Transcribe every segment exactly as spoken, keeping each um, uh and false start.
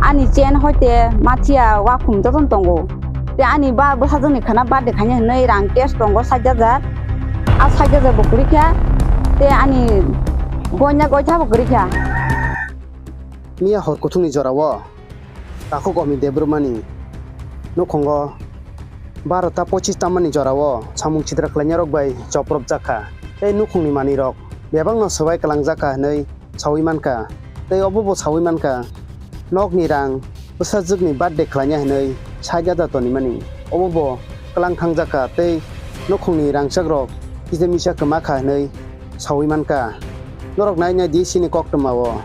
Ani chain hoite mathiya wakhum jotono tongo. Te ani ba bwsajwkni khwna birthday khainai hwnwi rang cash tongo sait hajar. A sait hajar bo kwrwi kha. Te ani goina goitha bo kwrwi kha. Miya hor kuthungni jorao takhuk Omi Debbarmani nukhungo barota pochis tamani jorao samung sitra khlainarok bai chopropjak kha. Tei nukhungni manwirok bebakno swbai kwlangjak kha hwnwi saui mankha. Tei obo bo saui mankha, nokni rang bwsajwkni birthday khlaina hwnwi sait hajar tonimani. Obo bo kwlang thangjak kha tei nukhungni rangchakrok kisa misa kwma kha hwnwi saui mankha. Norok nai nai di chini koktwma o.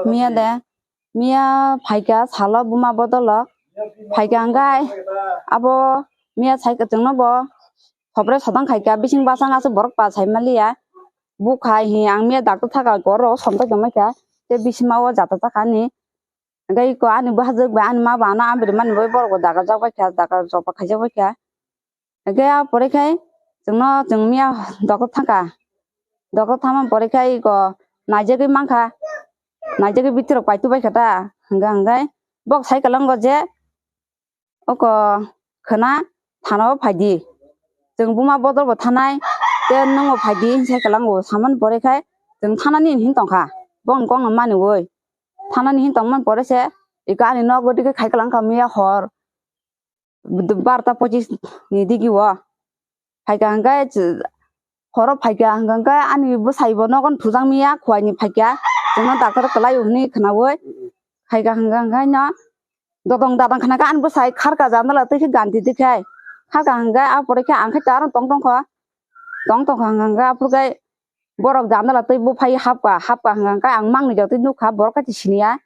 Miya de, miya phaikha salo buma bodolo, phaikha hwnkhe abo miya sai kwchwngno bo thopre sotang khaikha, bising bachang aswk borok pa sai manliya, bukha hi ang miya dakti thaka oro somtoi tongmani kha, tei bisima o jata taka ani. Hwnkhe iko ani bwsajwk bai ani ma ba ano amri mani bagwi borok bo dagarjak bai kha, dagarjak ba khaijak bai kha. Hwnkhe a pore khai chwngno chwng miya doctor thangkha. Doctor thangma pore khai iko naijagwi mankha. Naijagwi bitirok paitu bai kha ta. Hwnkhe hwnkhe bok sai kwlango je oko khwna thana o phaidi. Chwng buma bodol bo thanai, tei nwng bo phaidi, sai kwlango samani pore khai chwng thanani hin tongkha. Bongni kokno maniwi. Thanani hin tongmani pore se iko ani nogo digi khai kwlangkha miya hor barota pochis ni digi o. Phaikha hwnkhe horo phaikha hwnkhe ani bwsai bo nogo thujak miya khuaini phaikha. Chwngno doctor kwlaio hwnwi khwnaui. Phaikha hwnkhe hwnkhe no dodong dadang khna khe ani bwsai kharka jandala twi khe ganti twi khai. Kharka hwnkhe a pore khe ang khe ta aro tong tong kho. Tong tong kha hwnkhe aphuru khe borok jandala twi buphai hapkha, hapkha hwnkhe ang mangni jotoi nukha, borok khe siniya.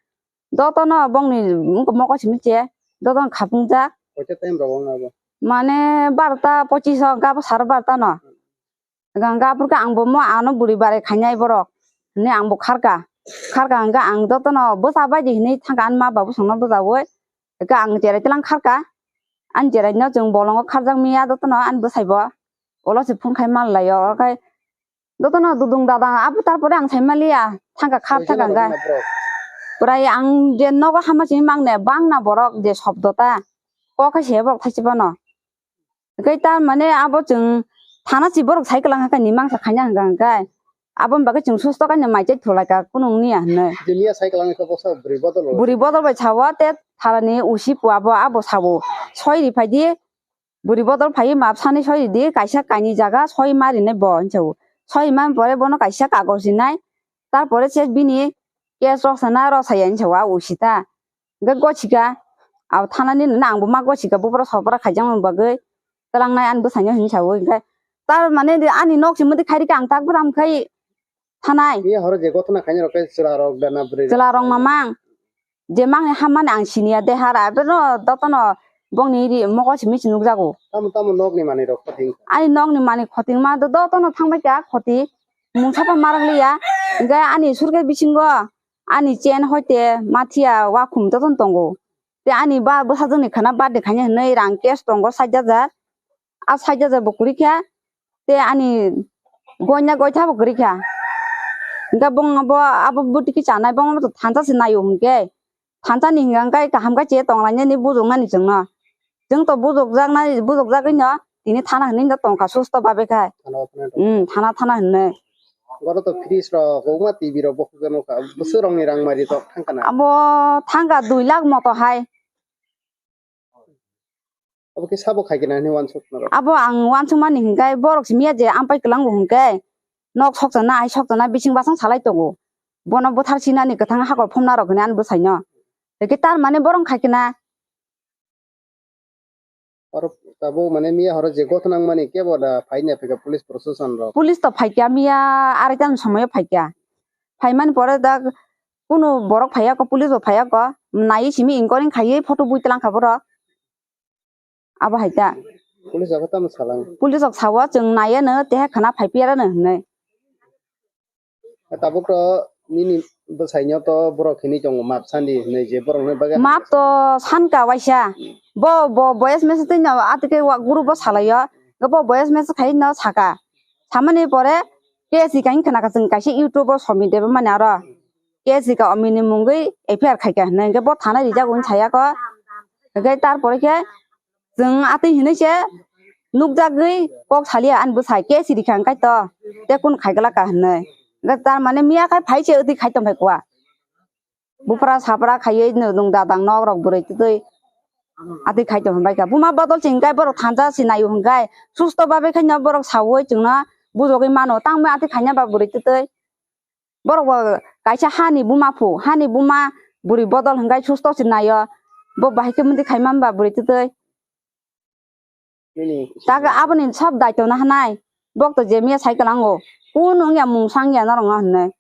Jotono bongni wngkha mokol simi che, jotono khapungjak. Koita time rogo wngna bo? Mane barota pochis o, hwnkhe abo sare barota no. Hwnkhe aphuru khe ang bo mo ano buri barai khainai borok hinwi ang bo kharka. Kharka hwnkhe ang jotono bwsa bai di hinwi thangkha, ani ma ba bwsano bwchaui. Hwnkhe ang cherai tlang kharka. Ani cherai no chwng bolongo kharjak miya jotono ani bwsai bo. Ulo se phone khai manlai o, okhai jotono dudung dadang abo, tarpore ang sai manliya, thangka khar thangka hwnkhe. Prai ang je nogo hama simi mangne bangna borok je sobdo ta, kok khai se borok thaisi bono. Hwnkhe ta mane abo chwng thana si borok sai kwlang kha ni mangsa khaina hwnkha hwnkhe, aboni bagwi chwng susto kainwi mai chai thulaikha, kunu wngya hinwi. Je miya sai kwlangni khe bwsa bwrwi bodol bo. Bwrwi bodol bai sao, te tharani usi pua bo abo sao, soi ri phaidi. Bwrwi bodol phaiwi map sanwi soi ridi, kaisa kainwi jaga soi ma rinai bo hinwi sao. Soi man pore bono kaisa kagoj rinai, tarpore se bini case rok sana rw saya hinwi sao a usita. Hwnkhe gochika, abo thanani nangbo ma gochika, buphuru sopra khaijakmani bagwi twlangnai ani bwsaino hinwi sao. Hwnkhe tar mane ani nok simi twi khairikha ang tak bwram khai thanai. Miya horo je gotna khaina rok khe chwla rok da na bwrwi rok? Chwla rok mamang. Je mangni hammani ang siniya de hara, abeno dotono bongni ri mogo simi se nukjago. Tamo tamo nokni manwi rok khoting? Ani nokni manwi khoting ma do dotono thangbai kha khoti. Mungsa pa marak liya. Hwnkhe ani surkhe bisingo ani chain hoite mathiya wakhum dotono tongo. Te ani ba bwsajwkni khana birthday khaina hinwi rang cash tongo sait hajar. A sait hajar bo kwrwi kha. Te ani goina goitha bo kwrwi kha. Hwnkhe bong bo abo bwtwi khe chanai, bong bo thansa se naio hwnkhe. Thansa ni hwnkha hwnkhe kaham khe che tonglainani bujoknani chwngno. Chwng to bujokjaknai, bujokjagwino tini thana hinwi no tongkha susto babe khai. Thana o phano tong. Hmm, thana, thana hinwi. Goro to fridge rok, kokma T V rok bo khukjak nukha. Bwswk rokni rang mari tok thangkha na? Abo thangkha dui lakh moto hai. Abo khe sabo khai khe nani wansuk norok? Abo ang wansukmani hwnkhe borok simi ya je ampai kwlango hwnkhe nok sokchana ai sokchana bising basong salai tongo. Bono bwthar sinani kwthang hakor phumna rok hinwi ani bwsaino. Hwnkhe tar mane borok khai khe na. Oro tabuk mane miya horo je gotna wngmani kebo da phaina phaikha police proshashan rok? Police to phaikha miya arai tani somoyo phaikha. Phaimani pore da kunu borok phaiya ko, police bo phaiya ko. Naiwi simi inquiry khaiwi photo bui twlang kha borok. Abo hai ta. Police rok tamo salang? Police rok sao chwng naiya no teha khana phai piya no hinwi. Tabuk to nini bwsaino to borok hinwi tongo map sandi hinwi je borokni bagwi. Map to sanka waisa. Bo, bo, boyes mesa twi no atwkhe wa group o salaio. Bo boyes mesa khai no saka. Samani pore K S I kain khna ka chwng kaisa YouTube o somi deba mani aro. K S I ka omini mungwi F I R khaika hinwi hwnkhe bo thana rijak wng saya ko. Hwnkhe tarpore khe chwng atwi hinwi se nukjagwi kok salia ani bwsai K S I rikha hwnkhe to tei kunu khaiglak ka hinwi. Hwnkhe tar mane miya khai phai se atwi khai tongphai kwa. Buphra sapra khaiwi nwng dadang nok rok bwrwi twtwi atwi khai tongphai kha. Buma bodol se hwnkhe borok thansa se naio hwnkhe susto babe khaino borok saui chwngno bujogwi mano tangma atwi khaina ba bwrwi twtwi. Borok bo kaisa hani buma phu, hani buma bwrwi bodol hwnkhe susto se naio. Bo bahai khe mundi khai man ba bwrwi twtwi. Nini tak aboni sob daito no hanai. Bok to je miya sai kwlango. Kunu wngya mung sang ya norok no hinwi.